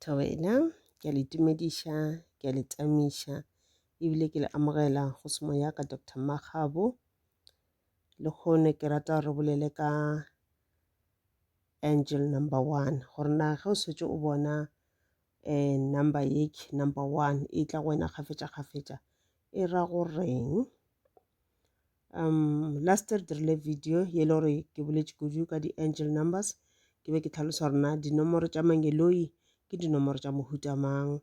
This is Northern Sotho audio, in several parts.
Thobela, ke a le tumediša, ke a le tamiša, ebile ke le amogela go semoya ka Doctor Mmakgabo. Lehono ke rata re bolele ka angel number one, gore na ge o šetše o bona number ye number one e tla go wena kgafetša-kgafetša e ra goreng. Last re dirile video ye le gore ke boletše kudu ka di-angel numbers, ke be ke tlhalosa gore na dinomoro tša mangeloi ke dinomoro tša mohuta mang.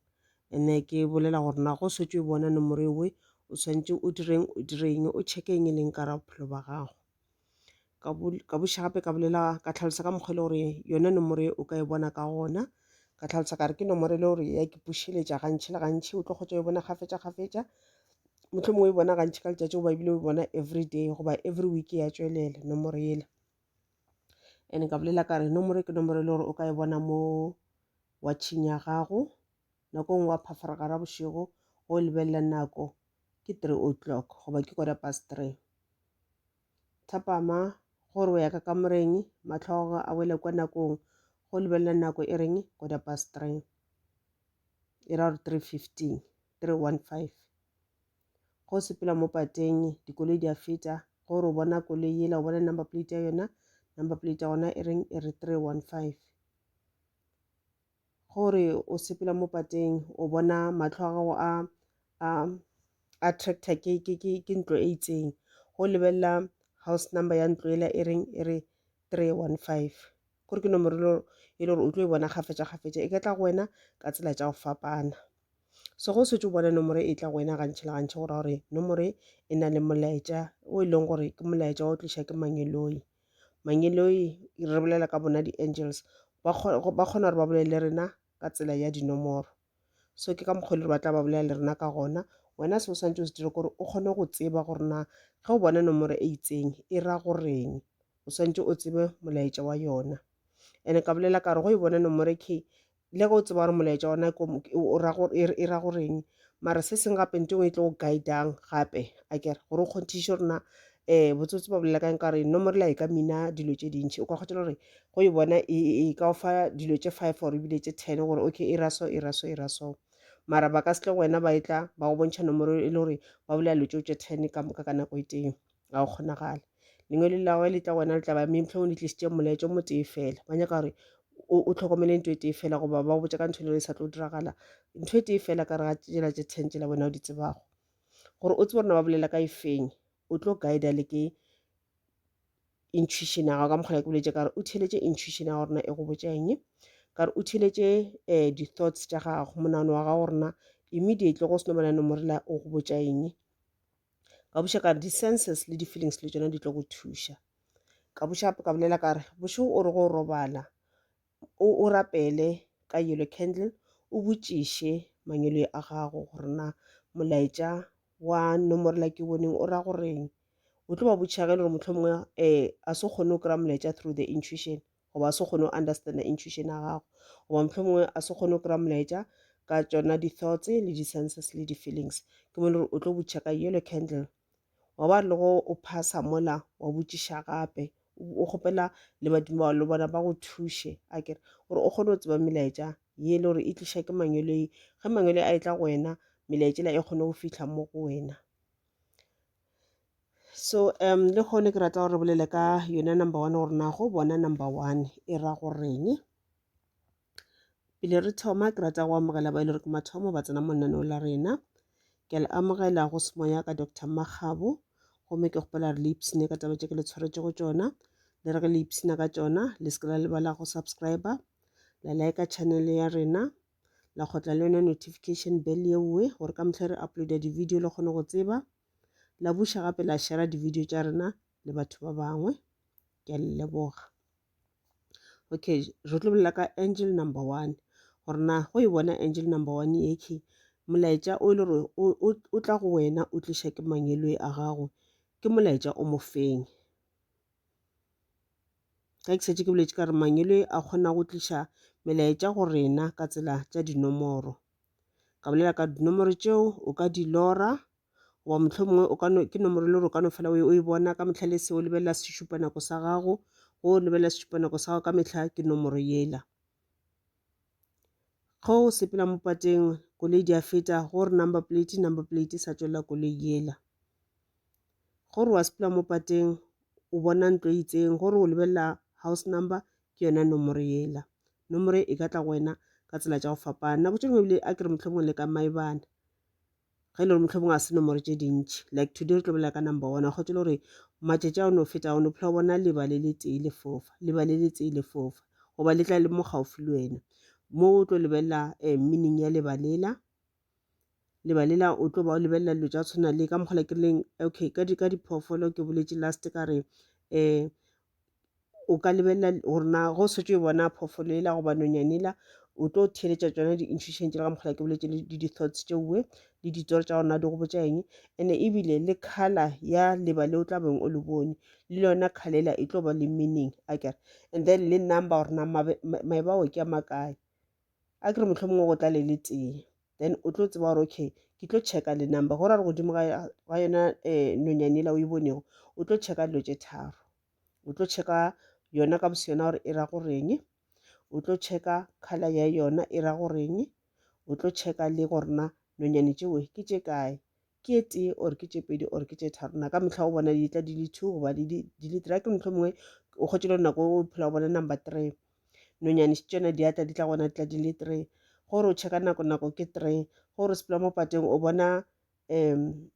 And-e ke bolela gore na go šetše o bona nomoro ewe o swanetše o direng o direng o check-eng e leng ka ra bophelo ba gago. Ka buša gape ka bolela ka tlhalosa ka mokgwa e le gore yona nomoro e o ka e bona ka gona. Ka tlhalosa ka re ke nomoro e le gore ya ke pušeletša gantši le gantši, o tlo kgotsa o e bona kgafetša-kgafetša. Mohlomongwe o e bona gantši ka letšatši goba ebile o e bona every day goba every week ya tšwelela nomoro yela. And ka bolela ka re nomoro ke nomoro e le gore o ka e bona mo watching ya gago. Nako e nngwe wa phafara gara bošego go lebelela nako ke 3 o'clock goba ke 3:15. Thapama gore o ya ka kamoreng mahlo a gago a wele kwa nakong go lebelela nako e reng 3:15, e ra gore 3:15, 3:15. Go sepela mo pateng dikoloi di a feta, gore o bona koloi yela o bona number plate ya yona, number plate ya gona e reng e re 315. Gore o sepela mo pateng o bona mahlo a gago a attractor ke ntlo e itseng, go lebelela house number ya ntlo ela e reng e re 315. Kore ke nomoro e le gore o tlo e bona kgafetša-kgafetša, e ka tla go wena ka tsela tša go fapana. So go šetše o bona nomoro e tla go wena gantši le gantši, go ra gore nomoro e na le molaetša o e leng gore ke molaetša wa go tliša ke mangeloi. Mangeloi re bolela ka bona di-angels, ba kgona gore ba bolele le rena ka tsela ya dinomoro. So ke ka mokgwa e le gore ba tla ba bolela le rena ka gona. Wena se o swanetše o se dire kore o kgone go tseba gore na ge o bona nomoro e itseng e ra goreng, o swanetše o tsebe molaetša wa yona. And ka bolela ka re go e bona nomoro ke le ge o tseba gore molaetša wa yona e ra goreng, mara se sengwe gape ntho e nngwe e tlo go guide-ang gape akere gore o kgonthiše gore na botsotsi ba bolela ka eng ka gore nomoro la e ka mina dilo tše dintši. O ka kgotsa gore go e bona e ka o fa dilo tše five or ebile tše 10 gore okay e ra so, e ra so, e ra so. Mara ba ka se tle go wena ba e tla ba go bontšha nomoro e le gore ba bolela dilo tšeo tše 10 ka moka ka nako e tee, ga go kgonagale. Lengwelo la gagwe le tla go wena le tla ba mohlomongwe le tlišitše molaetša o motee fela, ba nyaka gore o hlokomele ntho e tee fela goba ba go botša ka ntho e le gore e sa tlo diragala, ntho e tee fela ka re ga tšela tše 10 tšela wena o di tsebago. Gore o tsebe gore na ba bolela ka efeng, o tlo guide le ke intuition ya gago ka mokgwa ke boletše ka gore o theeletše intuition ya gago gore na e go botša eng, ka re o theeletše di-thoughts tša gago, monagano wa gago gore na immediately go seno bona nomoro la o go botša eng. Ka buša ka re di-senses le di-feelings le tšona di tlo go thuša. Ka buša gape ka bolela ka re bošego o re go robala o rapele ka yellow candle, o botšiše mangeloi a gago gore na molaetša wa nomoro la ke boneng o ra goreng. O tlo ba botšiša ge e le gore mohlomongwe a se kgone go kry-a molaetša through the intuition goba a se kgone go understand-a intuition ya gago, goba mohlomongwe a se kgone go kry-a molaetša ka tšona di-thoughts le di-senses le di-feelings. Ke mo e le gore o tlo botšiša ka yellow candle, wa ba le go o phasa mola wa botšiša gape o kgopela le badimo bao le bona ba go thuše akere gore o kgone go tseba melaetša ye e le gore e tliša ke mangeloi. Ge mangeloi a e tla go wena melaetša ela e kgone go fihla mo go wena. So le kgone ke rata gore re bolele ka yona number one gore na go bona number one e ra goreng. Pele re thoma ke rata go amogela ba e le gore ke mathomo ba tsena mo lenaneong la rena. Ke a le amogela go semoya ka Doctor Mmakgabo, gomme ke kgopela re le ipshine ka taba tše ke le tshwaretšego tšona. Le re ge le ipshina ka tšona le se ke la lebala go subscriber, la like channel ya rena, la kgotla le yona notification bell yeowe gore ka mehla re uploada di-video le kgone go tseba, la buša gape la share di-video tša rena le batho ba bangwe. Ke a le leboga. Okay, re tlo bolela ka angel number one, gore na go e bona angel number one ye ke molaetša o e le gore o tla go wena o tliša ke mangeloi a gago, ke molaetša o mo feng. Ge ke šetše ke boletše ka re mangeloi a kgona go tliša melaetša go rena ka tsela tša dinomoro. Ka bolela ka dinomoro tšeo o ka di lora, goba mohlomongwe o ka no, ke nomoro e le gore o ka no fela o e bona ka mehla le se o lebelela sešupanako sa gago, go o lebelela sešupanako sa gago ka mehla ke nomoro yela. Ge o sepela mo pateng koloi di a feta go re number plate, number plate e sa tšwelela koloi yela. Gore wa sepela mo pateng o bona ntlo e itseng gore o lebelela house number ke yona nomoro yela. Nomoro e ka tla go wena ka tsela tša go fapana. Nako tše dingwe ebile a ke re mohlomongwe le ka maebana ge e le gore mohlomongwe ga se nomoro tše dintši like today re tlo bolela ka number one wa kgotsa e le gore matšatši a o no feta o no phela o bona leba le le tee le fofa leba le le tee le fofa goba le tla le mo gaufi le wena mo o tlo lebelela um meaning ya leba lela leba lela o tlo ba o lebelela dilo tša tshwana le ka mokgwa le ke rileng okay ka di ka diphoofolo ke boletše last ka re um o ka lebelela gore na go setse o bona phoofolo ela goba nonyane ela o tlo theeletša tšona di-intuition tšela ka mokgwa ke boletše le di-thoughts tšeoe le ditoro tša gona di go botša eng and-e ebile le colour ya leba le o tla beng o le bone le yona colour ela e tlo ba le meaning akere and then le number gore na maeba ao ke a makae a ke re mohlomongwe go tla le le tee then o tlo tseba gore okay ke tlo checka le number go ra gore godimo ga yona um nonyane ela o e bonego o tlo checka dilo tše tharo o tlo checka yona ka boseyona gore e ra goreng o tlo checka colour ya yona e ra goreng o tlo checka le gore na nonyane tšeo ke tše kae ke e tee or ke tše pedi or ke tše tharo na ka mehla o bona di tla di le two goba di le three a ke mohlomongwe o kgwetše le nako o phela o bona number three nonyane tšona di atla di tla gona di tla di le three gore o checka nako nako ke three gore o sepela mo pateng o bona um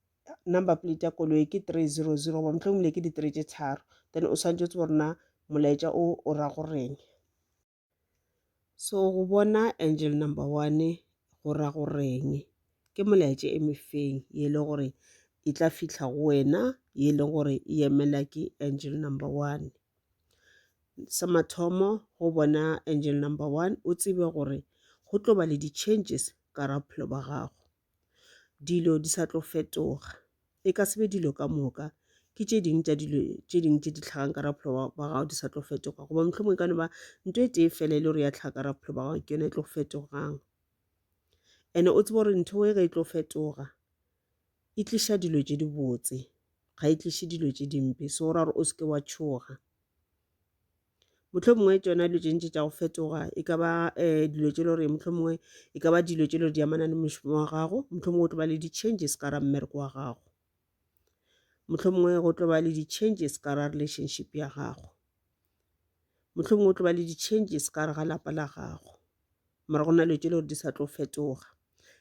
number plate ya koloi ke 300 goba mohlomongwe le ke di-three tše tharo then o swanetše o tsebe gore na molaetša o o ra goreng. So go bona angel number one go ra goreng ke molaetša e mefeng ye e le gore e tla fihla go wena ye e leng gore e emela ke angel number one. Sa mathomo go bona angel number one o tsebe gore go tlo ba le di-changes ka gare ga bophelo ba gago. Dilo di sa tlo fetoga. E ka se be dilo ka moka, ke tše dingwe tša dilo tše dingwe tše di hlagang ka gare ga bophelo ba gago di sa tlo fetoga. Goba mohlomongwe e ka no ba ntho e tee fela e le gore ya hlaga ka gare ga bophelo ba gago ke yona e tlo fetogang. And-e o tsebe gore ntho e ge e tlo fetoga e tliša dilo tše dibotse, ga e tliše dilo tše dimpe. So go ra gore o se ke wa tšhoga. Mohlomongwe tšona dilo tše ntši tša go fetoga e ka ba um dilo tše e le gore mohlomongwe e ka ba dilo tše e le gore di amana le mošomo wa gago, mohlomongwe go tlo ba le di-changes ka gare ga mmereko wa gago. Mohlomongwe go tlo ba le di-changes ka gare ga relationship ya gago. Mohlomongwe go tlo ba le di-changes ka gare ga lapa la gago. Mara go na le dilo tše e le gore di sa tlo fetoga.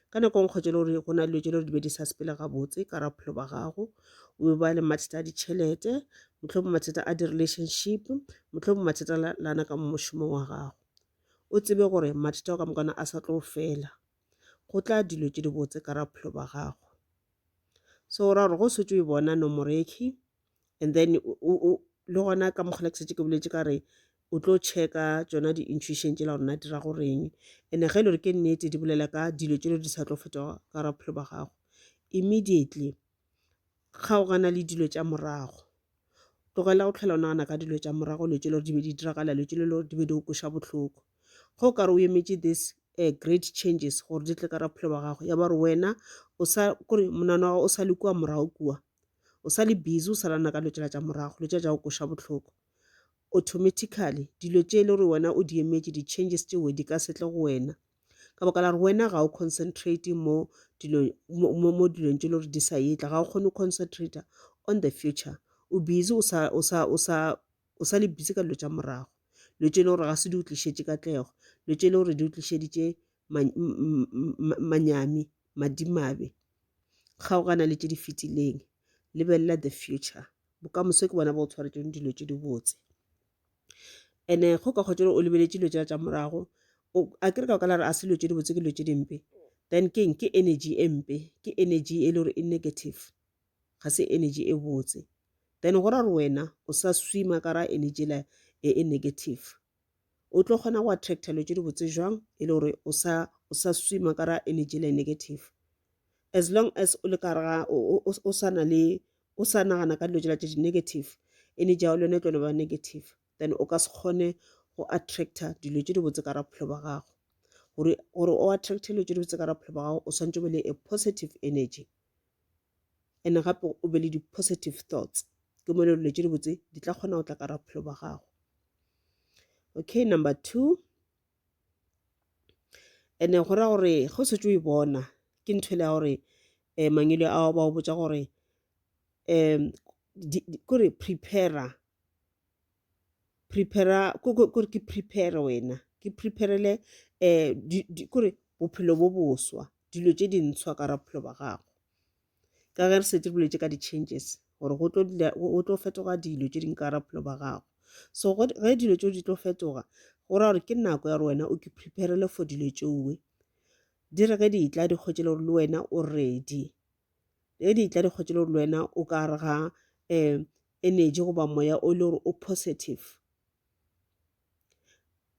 Ka nako e nngwe kgotsa e le gore go na le dilo tše e le gore di be di sa sepele gabotse ka gare ga bophelo ba gago, o ba le mathata a ditšhelete, mohlomongwe mathata a di-relationship, mohlomongwe mathata lana ka mo mošomong wa gago. O tsebe gore mathata ao ka mokana a sa tlo fela, go tla dilo tše dibotse ka gare ga bophelo ba gago. So go ra gore ge o šetše o e bona nomoro yekhwi and then le gona ka mokgwa ke šetše ke boletše ka re o tlo checka tšona di-intuition tšela gore na di ra goreng and ge e le gore ke nnete di bolela ka dilo tšelo di sa tlo fetoga ka gare ga bophelo ba gago immediately kgaogana le dilo tša morago tlogela go tlhola o nagana ka dilo tša morago dilo tšelo di be di diragala dilo tšelo di be di go kweša bohloko ge o ka re o emetše this great changes gore di tle ka gare ga bophelo ba gago ya ba gore wena o sa kore monagano wa gago o sa le kua morago kua o sa le busy o sa nagana ka dilo tšela tša morago dilo tšela tša go kweša bohloko automatically dilo tše e le gore wena o di emetše di-changes tšeo di ka se tle go wena ka baka la gore wena ga o concentrate mo dilong mo dilong tše le gore di sa etla ga o kgone go concentrate on the future o busy o sa o sa o sa o sa le busy ka dilo tša morago dilo tše e le gore ga se di o tlišetše katlego dilo tše e le gore di o tlišeditše manyami madimabe kgaogana le tše di fetileng lebelela the future bokamoso ke bona bo go tshwaretšeng dilo tše dibotse and-e go ka kgotsa o lebeletše dilo tša tša morago a ke re ka baka la gore a se dilo tše dibotse ke dilo tše dimpe then ke eng ke energy e mpe ke energy e le gore e negative ga se energy e botse then go ra gore wena o sa swima ka ra energy la e e negative o tlo kgona go attracta dilo tše dibotse jwang e le gore o sa o sa swima ka ra energy la negative as long as o le ka ga o sa na le o sa nagana ka dilo tšela tše di negative energy ya gago le yona e tlo no ba negative then o ka se kgone go attracta dilo tše dibotse ka ra bophelo ba gago gore gore o attracte dilo tše dibotse ka ra bophelo ba gago o swanetše o be le a positive energy and gape o be le di-positive thoughts ke mo dilo tše dibotse di tla kgona go tla ka ra bophelo ba gago okay number two. And-e go ra gore ge o šetše o e bona ke ntho e le ya gore mangwele ao ba go botša gore kore prepare-ra, prepare-ra kore ke prepare wena ke prepare-ele kore bophelo bo boswa, dilo tše dintshwa ka gare ga bophelo bja gago. Ka ge re šetše re boletše ka di-changes gore go tlo dula go tlo fetoga dilo tše dingwe ka gare ga bophelo bja gago. So ge dilo tšeo di tlo fetoga go ra gore ke nako ya gore wena o ke prepare-ele for dilo tšeo. Di re ge di tla di hwetše le gore le wena o ready. Ge di tla di hwetše le gore le wena o ka gare ga energy goba moya o le gore o positive.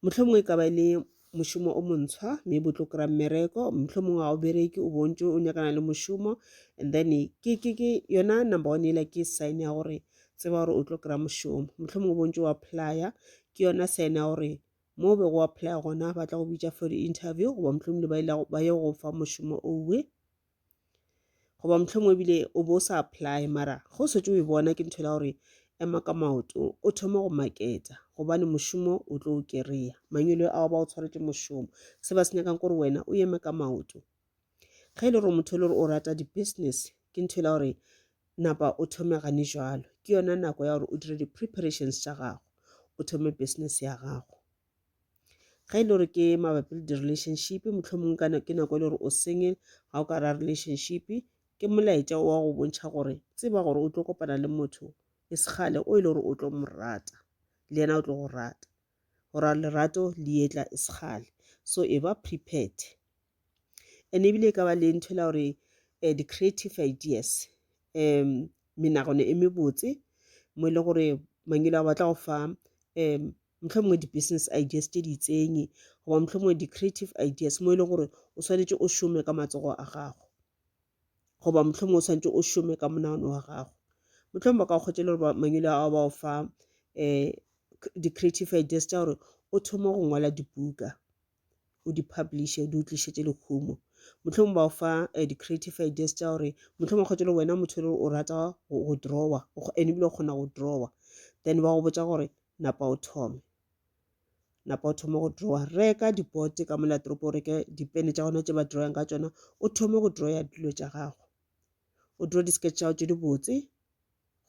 Mohlomongwe e ka ba e le mošomo o montshwa maybe o tlo kry-a mmereko, mohlomongwe ga o bereke o bo ntše o nyakana le mošomo and then ke yona number one yela ke sign ya gore tseba gore o tlo kry-a mošomo. Mohlomongwe o bo ntše o apply-a ke yona sign ya gore mo o bego o apply-a gona ba tla go bitša for di-interview goba mohlomongwe ba ye go fa mošomo owe. Goba mohlomongwe ebile o bo o sa apply mara ge o šetše o e bona ke ntho ya gore ema ka maoto o thome go maketa gobane mošomo o tlo o kry-a. Mangwele ao ba o tshwaretše mošomo. Se ba se nyakang ke gore wena o eme ka maoto. Ge e le gore motho e le gore o rata di-business ke ntho ya gore napa o thome gane jwalo. Ke yona nako ya gore o dire di-preparations tša gago o thome business ya gago. Ge e le gore ke mabapi le di-relationship mohlomongwe ka ke nako e le gore o single ga o ka ra relationship ke molaetša wa go bontšha gore tseba gore o tlo kopana le motho e se kgale o e le gore o tlo mo rata le yena o tlo go rata gore lerato le etla e se kgale so e ba prepared. And ebile e ka ba le ntho e la gore di-creative ideas menagano e mebotse mo e le gore mangwele a batla go fa mohlomongwe di-business ideas tše di itseng goba mohlomongwe di-creative ideas mo e leng gore o swanetše o šome ka matsogo a gago goba mohlomongwe o swanetše o šome ka monagano wa gago. Mohlomongwe ba ka hwetša e le gore mangwele ao ba o fa di-creative ideas tša gore o thome go ngwala dibuka. O di publish-e di o tlišetše lehumo. Mohlomongwe ba o fa di-creative ideas tša gore mohlomongwe kgotsa le wena motho o rata go draw-a and ebile o kgona go draw-a then ba go botša gore napa o thome, napa o thome go draw-a. Reka di-board ka mola toropong o reke dipene tša gona tše ba draw-ang ka tšona o thome go draw-a dilo tša gago. O draw di-sketch tša gago tše dibotse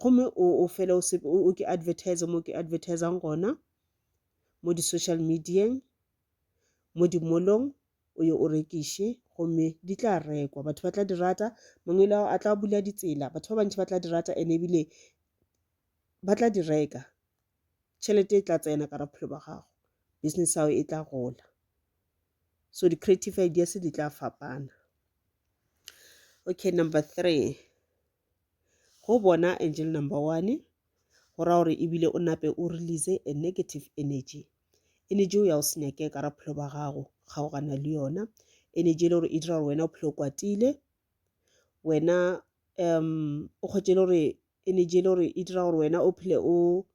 gomme o fele o ke advertise mo ke advertisang gona mo di-social media-eng. Mo di-mall-ong o ye o rekiše gomme di tla rekwa. Batho ba tla di rata, mangwele ao a tla bula ditsela. Batho ba bantši ba tla di rata and ebile ba tla di reka. Tšhelete e tla tsena ka gare ga bophelo bja gago, business ya gago e tla gola. So di-creative ideas di tla fapana. Okay, number 3, go bona angel number 1 go ra gore ebile o nape o release a negative energy. Energy eo ya go se nyakege ka gare ga bophelo bja gago, kgaogana le yona. Energy e le gore e dira gore wena o phele o kwatile, wena o kgwetše e le gore energy e le gore e dira gore wena o phele o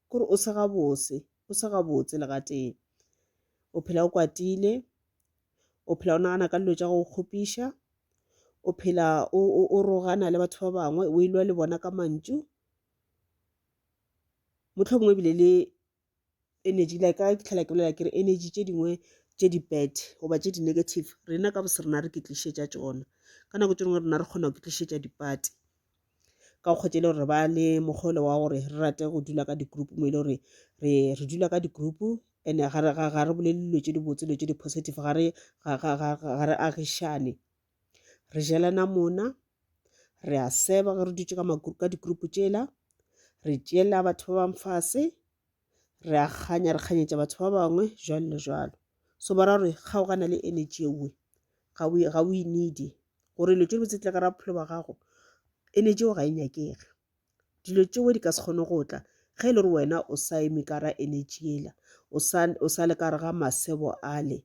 kore o se gabotse, o se gabotse le gatee. O phela o kwatile, o phela o nagana ka dilo tša go kgopiša, o phela o rogana le batho ba bangwe, o elwa le bona ka mantšu. Mohlomongwe ebile le energy like ka ke tlhela ke bolela ke re energy tše dingwe tše di bad goba tše di negative rena ka bose rena re ke tlišetša tšona. Ka nako tše dingwe rena re kgona go ke tlišetša dipati ka go kgwetša e le gore re ba le mokgwa wa gore re rate go dula ka di-group mo e le gore re dula ka di-group and ga re bolele dilo tše dibotse dilo tše di positive ga re agišane. Re jelana mona, re a seba ge re dutše ka di-group tšela, re tšeela batho ba bangwe fase, re a kganya, re kganyetša batho ba bangwe jwalo le jwalo. So ba ra gore kgaogana le energy ewe, ga o e need-e gore dilo tše dibotse di tle ka gare ga bophelo bja gago, energy eo ga e nyakege. Dilo tšeo di ka se kgone go tla ge e le gore wena o sa eme ka gare ga energy yela, o sa le ka gare ga masebo ale,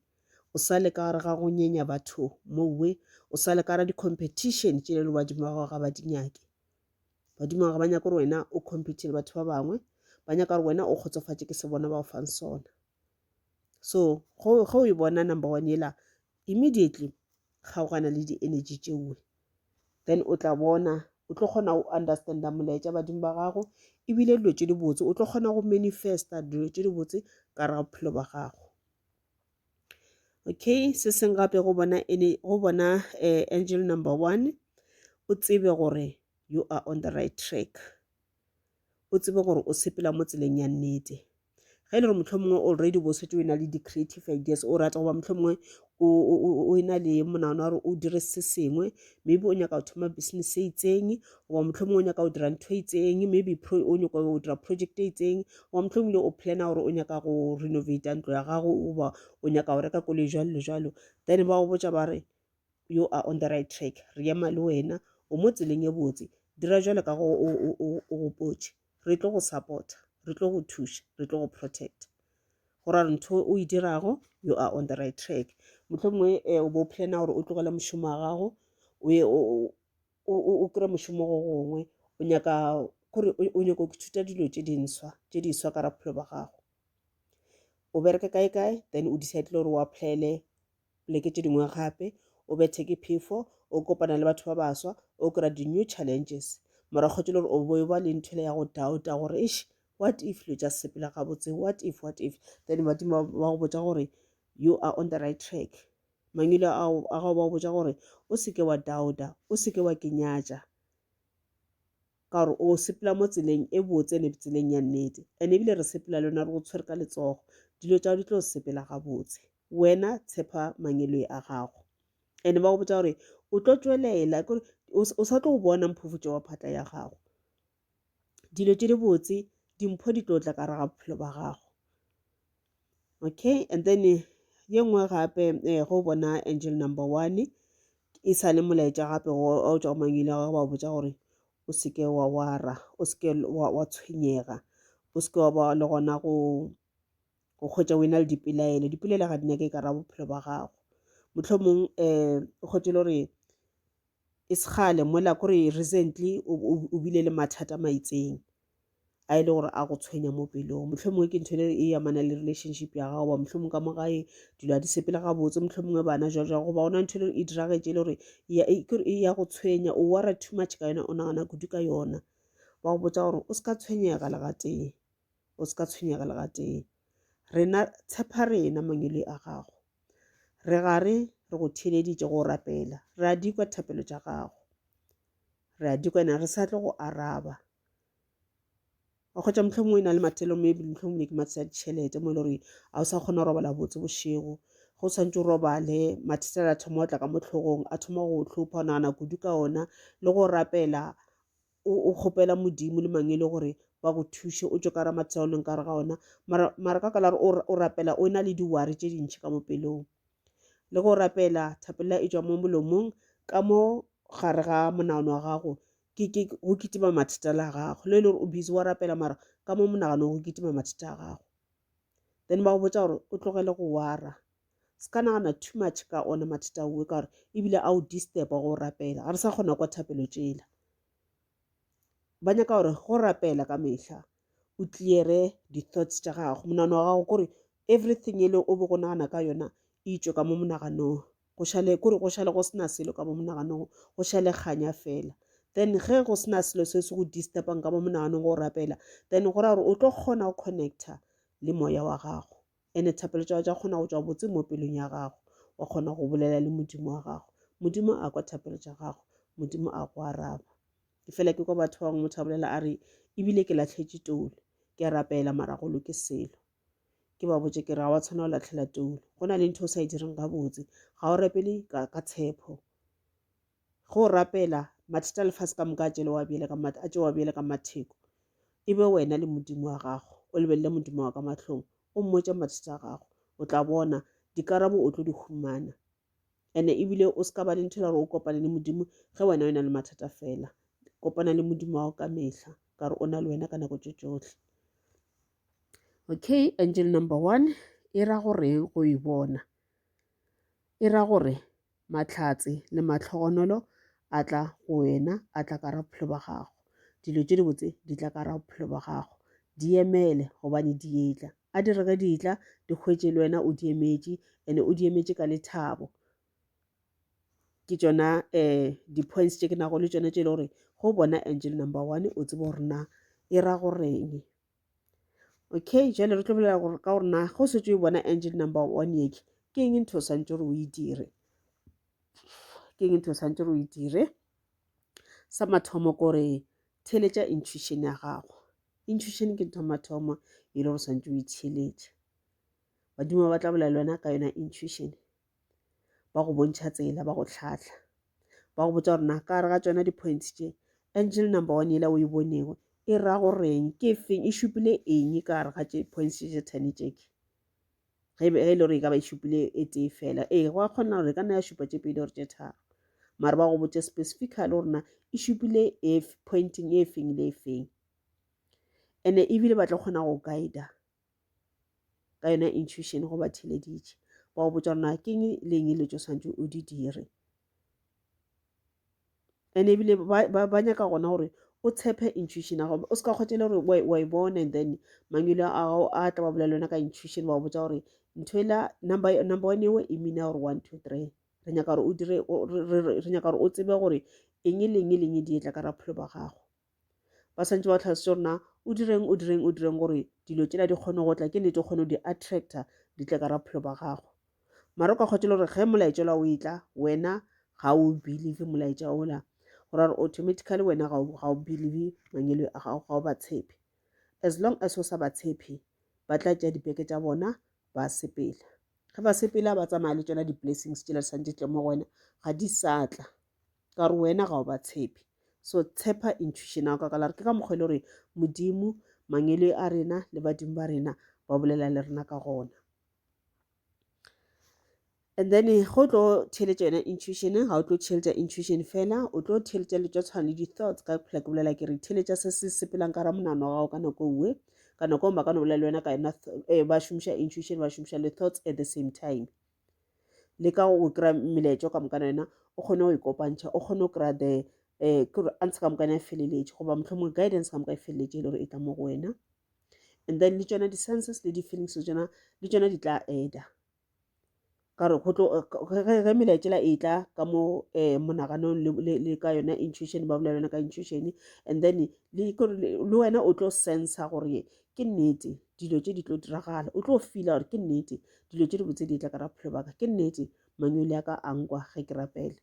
o sa le ka gare ga go nyenya batho mowe, o sa le ka gare ga di-competition tše le badimo ba gago ga ba di nyake. Badimo ba gago ba nyaka gore wena o compete le batho ba bangwe, ba nyaka gore wena o kgotsofatše ke se bona ba go fang sona. So ge o e bona number one yela, immediately kgaogana le di-energy tšeo, then o tla bona, o tlo kgona go understanda molaetša badimo ba gago ebile dilo tše dibotse, o tlo kgona go manifesta dilo tše dibotse ka gare ga bophelo bja gago. Okay, se seng gape go bona ene go bona eh, angel number one, o tsebe gore you are on the right track. O tsebe gore o sepela mo tseleng ya nnete. Ge e le gore mohlomongwe already bo setse o na le di-creative ideas o rata goba mohlomongwe o e na le monagano wa gore o dire se sengwe, maybe o nyaka go thoma business e itseng goba mohlomongwe o nyaka go dira ntho e itseng, maybe o nyaka go dira project e itseng goba mohlomongwe o plana gore o nyaka go renovate ntlo ya gago goba o nyaka go reka koloi jwalo le jwalo. Then ba go botša ba re you are on the right track, re ema le wena, o mo tseleng e botse, dira jwalo ka go o gopotše, re tlo go supporta, re tlo go thuša, re tlo go protecta. Go ra gore ntho o e dirago you are on the right track. Mohlomongwe o bo plana gore o tlogele mošomo wa gago o ye o kry-e mošomo go gongwe, o nyaka kore o nyaka go ithuta dilo tše dinswa tše diswa ka bophelo bja gago. O bereka kae kae then o decide gore o apply-ele poleke tše dingwe gape, o bethe ke phefo, o kopana le batho ba baswa, o kry-a di-new challenges. Morago kgotse le gore o bo ba le ntho ya go doubta gore eish what if dilo tša sepela gabotse, what if, what if. Then badimo ba go botša gore you are on the right track. Mangwele a gago ba go botša gore o seke wa doubta, o seke wa kenyatša, ka gore o sepela mo tseleng e botse ene tseleng ya nnete. And ebile re sepela le wena re go tshwere ka letsogo, dilo tša gago di tlo sepela gabotse. Wena tshepa mangeloi a gago. And ba go botša gore o tlo tšwelela, kore o sa tlo go bona mphufutšo wa phatla ya gago. Dilo tše dibotse, dimpho di tlo tla ka gare ga bophelo ba gago. Okay, and then ye nngwe gape go bona angel number one e sa le molaetša gape o tšwa go mangwele a gago ba botša gore o seke wa wara, o seke wa tshwenyega, o seke wa ba le gona go go hwetša o ena le dipelaelo. Dipelaelo ga di nyake ka ra bophelo ba gago. Mohlomong o hwetše le gore e se kgale mola kore recently o bile le mathata a maitseng a e le gore a go tshwenya mo pelong. Mohlomongwe ke ntho e amana le relationship ya gago goba mohlomongwe ka mo gae dilo ga di sepele gabotse, mohlomongwe bana jwalo jwalo, goba gona ntho e le gore e diragetše e le gore e ya go tshwenya, o worry too much ka yona, o nagana kudu ka yona. Ba go botša gore o se ka tshwenyega le gatee, o se ka tshwenyega le gatee. Rena tshepa rena mangwele a gago. Re gare re go theeleditše go rapela, re a di kwa thapelo tša gago, re a di kwa ene re sa tlo go araba. Wa kgotsa mohlomongwe e na le mathelo maybe mohlomongwe ke mathata a ditšhelete mo e le gore ga o sa kgona go robala botse bošego, go swantse o robale mathata a thoma go tla ka mo hlogong, a thoma go hlopha, o nagana kudu ka ona le go rapela o kgopela Modimo le mangwele gore ba go thuše o tšwe ka gare ga mathata ao leng ka gare ga ona. Mara mara ka ka la gore o rapela o na le di-worry tše dintši ka mo pelong. Le go rapela thapelo e tšwa mo molomong ka mo gare ga monagano wa gago ke ke go kitima mathata la gago. Le e le gore o busy wa rapela mara ka mo monaganong go kitima mathata a gago. Then ba go botša gore o tlogele go wara. Se ka nagana too much ka ona mathata ao ka gore ebile a o disturba go rapela. Ga re sa kgona kwa thapelo tšela. Ba nyaka gore go rapela ka mehla o clear-e di-thoughts tša gago, monagano wa gago kore everything e le o be go nagana ka yona e tšwe ka mo monaganong, go šale kore go šale go sena selo ka mo monaganong, go šale kganya fela. Then ge go sena selo se se go disturb-ang ka mo monaganong go rapela, then go raya gore o tlo kgona go connect-a le moya wa gago. Ene thapelo tša gago tša kgona go tšwa botse mo pelong ya gago, wa kgona go bolela le Modimo wa gago. Modimo a kwa thapelo tša gago, Modimo a go araba. Ke fela ke kwa batho ba bangwe motho a bolela a re ebile ke lahletše toulo, ke a rapela mara go loke selo. Ke ba botše ke re ga wa tshwanela go lahlela toulo, go na le ntho o sa e direng gabotse, ga o rapele ka, ka tshepo. Ge o rapela, mathata a lefase ka moka a tšele wa bjele ka a tšewa bjele ka matheko. E be wena le Modimo wa gago, o lebelele Modimo wa ka mahlong, o mmotše mathata a gago, o tla bona dikarabo o tlo di humana. Ene ebile o se ka ba le ntho e le gore o kopane le Modimo ge wena o na le mathata fela. Kopana le Modimo wa gago ka mehla, ka gore o na le wena ka nako tše tšohle. Okay, angel number one e ra goreng go e bona? E ra gore Mahlatse le mahlogonolo a tla go wena, a tla ka ra bophelo ba gago. Dilo tše dibotse di tla ka ra bophelo ba gago. Di emele gobane di etla. A di re ge di etla, di hwetše le wena o di emetše and o di emetše ka lethabo. Ke tšona um di-points tše ke nago le tšona tše e le gore go bona angel number one o tsebe gore na e ra goreng. Okay, jale re tlo bolela gore ka gore na go setse o bona angel number one yeke Ke eng ntho o swantše gore o e dire? Ke eng ntho o swantše gore o e dire? Sa mathomo ke gore theeletša intuition ya gago. Intuition ke ntho ya mathomo e le gore o swantše o e theeletše. Badimo ba tla bolela le wena ka yona intuition, ba go bontšha tsela, ba go hlahla, ba go botša gore na ka gare ga tšona di-points tše angel number one yela o e bonego e ra goreng, ke efeng, e šupile eng ka gare ga tše points tše tše ten tše ke. Ge e le gore e ka ba e šupile e tee fela, ee go a kgona gore e ka nna ya šupa tše pedi or tše tharo, mara ba go botše specifically gore na e šupile e pointing e feng le e feng. And-e ebile ba tlo kgona go guide-a ka yona intuition go ba theleditše, ba go botša gore na ke eng le eng le tše o swanetše o di dire. And ebile ba nyaka gona gore o tshepe intuition ya gago, o se ka kgotsa e le gore wa e bona and then mangwele a gago a tla ba bolela le wena ka intuition, ba go botša gore ntho ela number one eo e mean-a gore 1 2 3. Re nyaka gore o dire, re nyaka gore o tsebe gore eng le eng le eng di etla ka bophelo ba gago. Ba swanetše ba tlhalosetse gore na o direng, o direng, o direng gore dilo tšela di kgone go tla, ke nnete o kgone go di attracta di tle ka bophelo ba gago. Mara o ka kgotsa le gore ge molaetša ola o etla wena ga o believe molaetša ola, go ra gore automatically wena ga o believe mangwele a gago, ga o ba tshepe. As long as o sa ba tshepe, ba tla tšea dibeke tša bona ba sepela. Ge ba sepela ba tsamaya le tšona di-blessings tšela di santše tle mo go wena, ga di sa tla ka gore wena ga o ba tshepe. So tshepa intuition ya gago ka gore ke ka mokgwa e le gore Modimo, mangwele a rena le badimo ba rena ba bolela le rena ka gona. And then go tlo theeletša yona intuition, ga o tlo theeletša intuition fela, o tlo theeletša le tša tshwana le di-thoughts. Ka phela ke bolela ke re theeletša se se sepelang ka ra monagano wa gago ka nako nngwe, ka nako nngwe ba ka no bolela le wena ka yona, ba šomiša intuition, ba šomiša le thoughts at the same time. Le ka go kry-a melaetša ka moka yona o kgone go e kopantšha, o kgone go kry-a the ke gore answer ka moka e feleletše, goba mohlomongwe guidance ka moka e feleletše e le gore e tla mo go wena. And then le tšona di-senses le di-feelings le tšona, le tšona di tla add-a ka gore go tlo ge melaetša e tla ka mo monaganong le ka yona intuition, ba bolela yona ka intuition, and then le kore le wena o tlo sensa gore ke nnete dilo tše di tlo diragala, o tlo feela gore ke nnete dilo tše dibotse di tla ka bophelo ba ka, ke nnete mangwele a ka a nkwa ge ke rapela.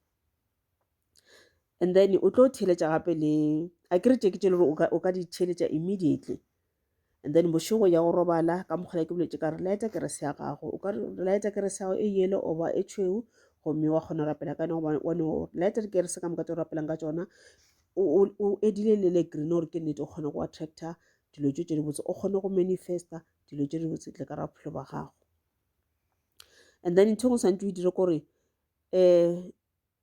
And then o tlo theeletša gape le a kere tše ke tše le gore o ka di theeletša immediately. And then bošego ya go robala ka mokgwa ke boletše ka re lighta kerese ya gago, o ka re lighta kerese ya gago e yellow oba e tšhweu, gomme wa kgona go rapela ka yona, goba wa no lighta dikerese ka moka tse o rapelang ka tšona, o edile le le green gore ke nnete o kgone go attracta dilo tše tše dibotse, o kgone go manifesta dilo tše dibotse tle ka ra bophelo ba gago. And then ntho e nngwe o swanetše o e dire kore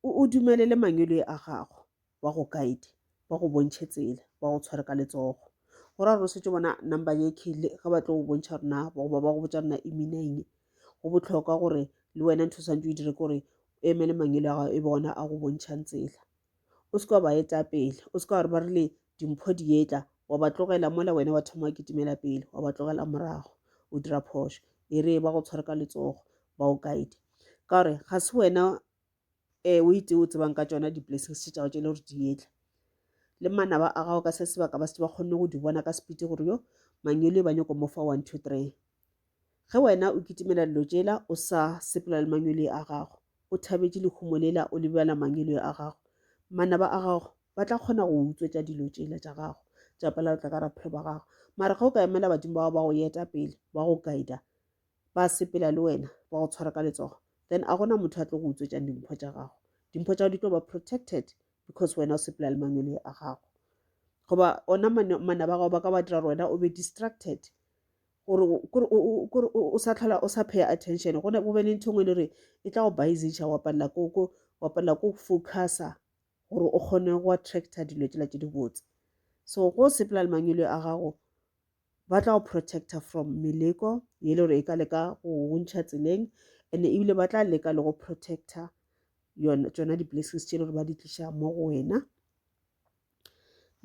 o dumelele mangwele a gago ba go guide, ba go bontšhe tsela, ba go tshware ka letsogo. Go ra gore o setse bona number ye ke le ge ba tlo go bontšha gore na goba ba go botša gore na e mean-a eng, go bohlokwa gore le wena ntho o swanetše o e dire ke gore o emele mangwele a gago e be gona a go bontšhang tsela. O se ke wa ba eta pele, o se ke wa re ba rile dimpho di etla wa ba tlogela mola wena wa thoma wa kitimela pele wa ba tlogela morago, o dira phošo. E re ba go tshware ka letsogo ba go guide, ka gore ga se wena o itse o tsebang ka tšona di-blessings tše tša gago tše e le gore di etla. Le manaba a gago ka se sebaka ba se ba kgonne go di bona ka sepiti gore yo mangwele ba nyako mo fa 1 2 3. Ge wena o kitimela dilo tšela o sa sepela le mangwele a gago, o thabetše lehumo lela o lebala mangwele a gago, manaba a gago ba tla kgona go utswetša dilo tšela tša gago tša pela tla ka bophelo ba gago. Mara ge o ka emela badimo ba gago ba go eta pele, ba go guida, ba sepela le wena, ba go tshwara ka letsogo, then a gona motho a tlo go utswetšang dimpho tša gago. Dimpho tša gago di tlo ba protected because wena o sepela le mangwele a gago. Goba ona manaba a gago ba ka ba dira gore wena o be distracted, gore o sa tlhola o sa pay attention, go be le ntho e nngwe e le gore e tla go busy-ša, wa palela ko wa palela ko focusa gore o kgone go attracta dilo tšela tše dibotse. So go sepela le mangwele a gago, ba tla go protecta from meleko ye le gore e ka leka go go ntšha tseleng, and ebile ba tla leka le go protecta yona tšona di-blessings tše le gore ba di tliša mo go wena.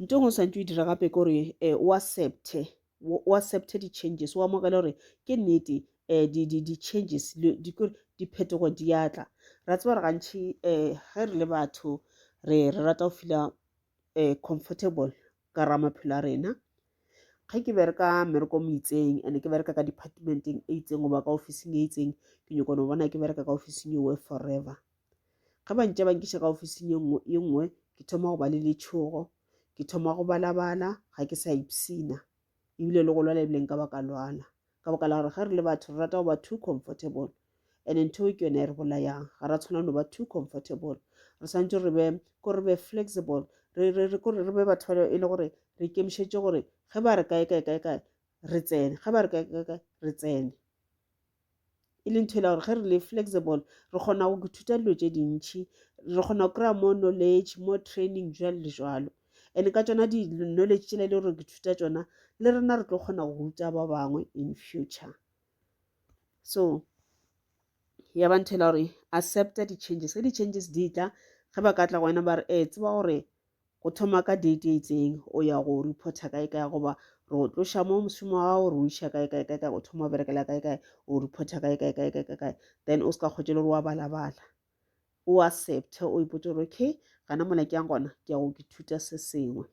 Ntho e nngwe o swanetše o e dira gape ke gore o accepte, o accepte di-changes, o amogele gore ke nnete di-changes, diphetogo di a tla. Ra tseba gore gantši ge re le batho re rata go feela comfortable ka ra maphelo a rena. Ge ke bereka mmereko mo itseng and ke bereka ka departmenteng e itseng goba ka ofising e itseng, ke nyako no bona ke bereka ka ofising ewe forever. Ge ba ntše ba nkiša ka ofising ye nngwe ye nngwe, ke thoma go ba le letšhogo, ke thoma go balabala, ga ke sa ipshina. Ebile le go lwala ebile nka ba ka lwala. Ka baka la gore ge re le batho re rata go ba too comfortable and ntho eo ke yone e re bolayang. Ga ra tshwanela no ba too comfortable. Re swanetše re be ko re be flexible, re re re kore re be batho ba e le gore re ikemišetše gore ge ba re kae kae kae kae re tsene, ge ba re kae kae kae re tsene. E le ntho e le gore ge re le flexible re kgona go ithuta dilo tše dintšhi, re kgona go kry-a more knowledge, more training jwalo le jwalo. And ka tšona di-knowledge tšela e le gore re ithuta tšona le rena re tlo kgona go ruta ba bangwe in future. So ya ba ntho e le gore accepta di-changes, ge di-changes di tla ge ba ka tla go wena ba re ee tseba gore go thoma ka date e itseng o ya go reporta kae kae goba re go tloša mo mošomo wa gago re o iša kae kae kae kae o thoma go berekela kae kae o reporta kae kae kae kae kae then o se ka kgotše le gore wa balabala o accepte o ipotse gore okay gana mola ke yang gona ke ya go ke thuta se sengwe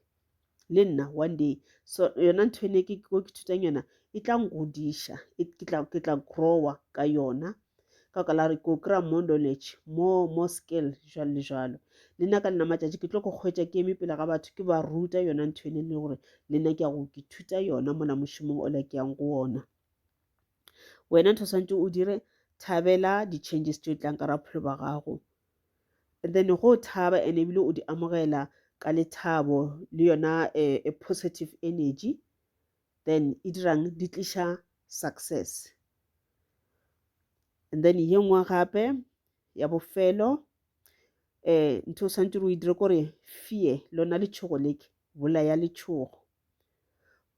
le nna one day so yona ntho ene ke ko ke thutang yona e tla ngodiša ke tla growa ka yona ka baka la gore ko kry-a more knowledge more, more skill jwalo le jwalo. Le nna ka lena matšatši ke tlo go kgwetša ke eme pele ga batho ke ba ruta yona ntho ene le gore le nna ke ya go ke thuta yona mola mošomong ola ke yang go ona. Wena ntho swantse o dire thabela di-changes tše tlang ka raphelo ba gago and then go thaba and ebile o di amogela ka lethabo le yona a, a positive energy then e dirang di tliša success. And then ye nngwe gape ya bofelo um ntho o swanetše o e dire kore fear lona letšhogo leke bolaya letšhogo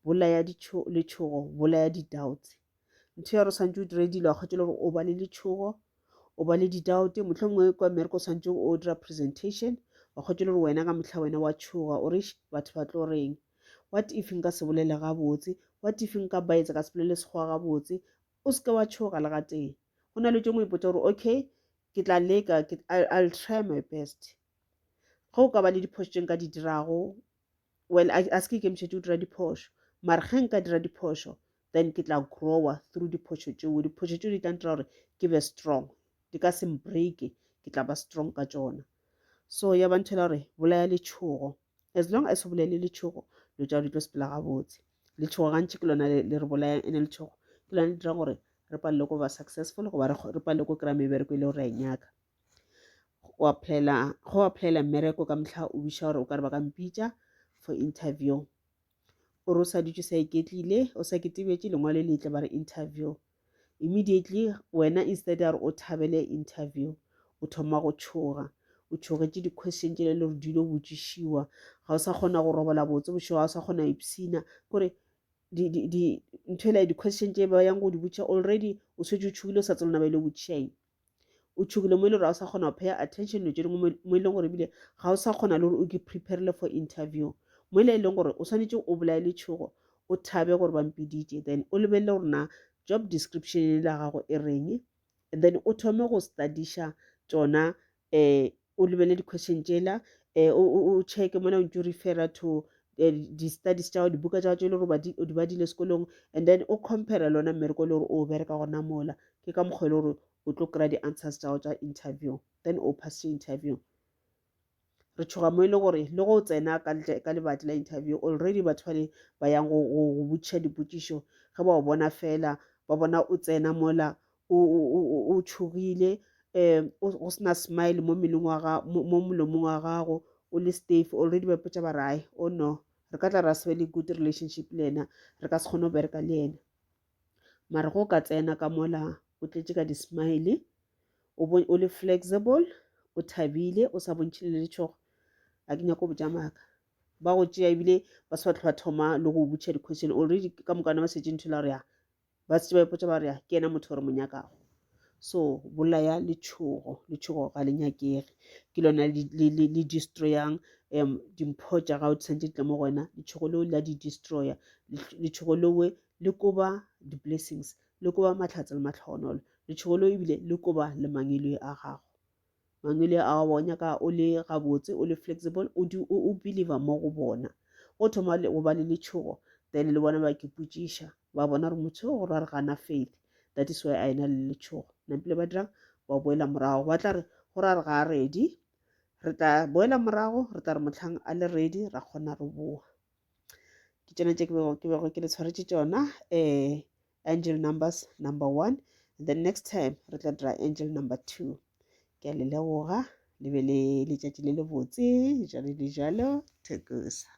bolaya letšhogo bolaya di-doubts ntho ya gore o swanetše o dire dilo a kgotse le gore o ba le letšhogo o ba le di-doubt mohlomongwe kwa mmereko o swanetše o dira presentation wa kgotse le gore wena ka mohla wena wa tšhoga o re batho ba tlo reng what if nka se bolele gabotse what if nka baetsa ka se bolele sekgowa gabotse o se ke wa tšhoga le gatee go na le tše ngwe ipotsa gore okay ke tla leka I'll try my best ge o ka ba le diphošo tše nka di dirago well a se ke ikemišetše go dira diphošo mara ge nka dira diphošo then ke tla growa through diphošo tšeo diphošo tšeo di tla ntira gore ke be strong di ka se mbreake ke tla ba strong ka tšona so ya ba ntho e la gore bolaya letšhogo as long as o bolele letšhogo dilo tša di tlo sepela gabotse letšhogo gantši ke lona le re bolayang ene letšhogo ke lona le dirang gore re palele ko ba successful goba re palele ko kry-a mebereko e le gore re a e nyaka go applyela go applyela mmereko ka mehla o biša gore o ka re ba ka mpitša for interview o re o sa dutše sa iketlile o sa ketebetše lengwalo le tle ba re interview immediately wena instead ya gore o thabele interview o thoma go tšhoga o tšhogetše di-question tšele le gore di lo botšišiwa ga o sa kgona go robala botse bošego ga o sa kgona ipshina kore ntho ela di-question tše ba yang go di botšiša already o šetše o tšhogile o sa tsebe lona ba ile go botšiša eng o tšhogile mo e le gore ga o sa kgona go paya attention dilo tše dingwe mo e leng gore ebile ga o sa kgona le gore o ke preparele for interview mo e le e leng gore o swanetše o bolaye letšhogo o thabe gore ba mpiditše then o lebelele gore na job description e la gago e reng and then o thome go studiša tšona um o lebelele di-question tšela um o checke mola o ntse o refera to eh, di-studies tša gago dibuka tša gago tše e le gore o di badile sekolong and then o compare lona mmereko e le gore o bereka gona mola ke ka mokgwa e le gore o tlo kry-a di-answers tša gago tša interview then o pass interview re tšhoga mo e le gore le go tsena ka ntle ka lebati la interview already batho ba le ba yang go go botšiša dipotšišo ge ba o bona fela ba bona o tsena mola o tšhogile um go sena smile mo mmeleng wa gago mo molomong wa gago o le stiff already ba ipotša ba re ai oh no re ka tla ra se be le good relationship le yena re ka se kgone go bereka le yena mara go ka tsena ka mola o tletše ka di-smile o le flexible o thabile o sa bontšhe le letšhogo a ke nyako botša maaka ba go tšea ebile ba se ba tlho ba thoma le go botšha di-question already ka mokana ba setse ntho la gore ya ba se ba ipotša ba re ya ke yena motho re mo nyakago so bolaya letšhogo letšhogo ga le nyakege ke lona le destroyang um dimpho tša gago di santse di tla mo go wena letšhogo leo la di destroyer letšhogo lewe le koba di-blessings le koba mahlatse le matlhogonolo letšhogo leo ebile le koba le mangeloi a gago Mangwele a wa nyaka o le gabotse, o le flexible, o di o, o believer mo go bona. Go thoma le go ba le letšhogo, Then le bona ba ke potšiša, ba bona gore motho o gore a re gana faith, that is why a ena le letšhogo. Napile ba dirang? Ba boela morago, ba tla re gore a re ga a ready, re tla boela morago, re tla re motlhang a le ready ra kgona re boa. Ke tšona tše ke bego ke le tshwaretše tšona, angel numbers number 1, and then next time re tla dira angel number 2. Ke a le leboga, le be le letšatši le lebotse, jalo le jalo, thekosa.